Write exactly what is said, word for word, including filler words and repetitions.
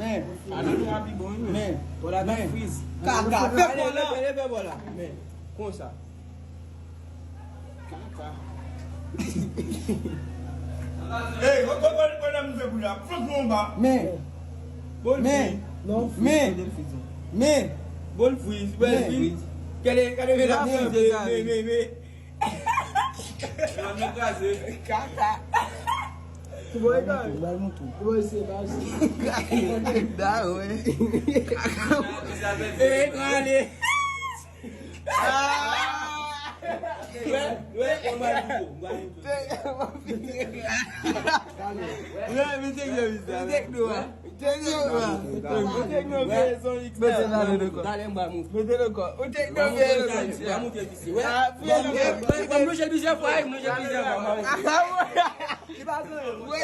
Men. Anon nou rapi bon wi men. Bòla ta friz. Kaka. Fè bòla. Leve bòla. Men. Konsa. Kaka. Ey, wè, wè, wè, wè, nan mouve pou la. Flank nou anba. Men. Bòl friz. Men. Men. Men. Bòl friz. Bòl friz. Kèlè, kèlè, men, men, men, men. Kaka. Ki bò e gade? Bal moutou. Ki bò e se, bal se. Da, wè. Kaka. E, prale. Ah! Wè, wè, on bal moutou. Wè, men se ki yo, men se ki yo. Ou tek nou an. Ou tek nou an. Ou tek nou an. Mete nan le kò. Mete le kò. Ou tek nou an. Mete le kò. Mwen lonje l plizyè fwa, mwen lonje l plizyè fwa. Li pa zan yo. Wi.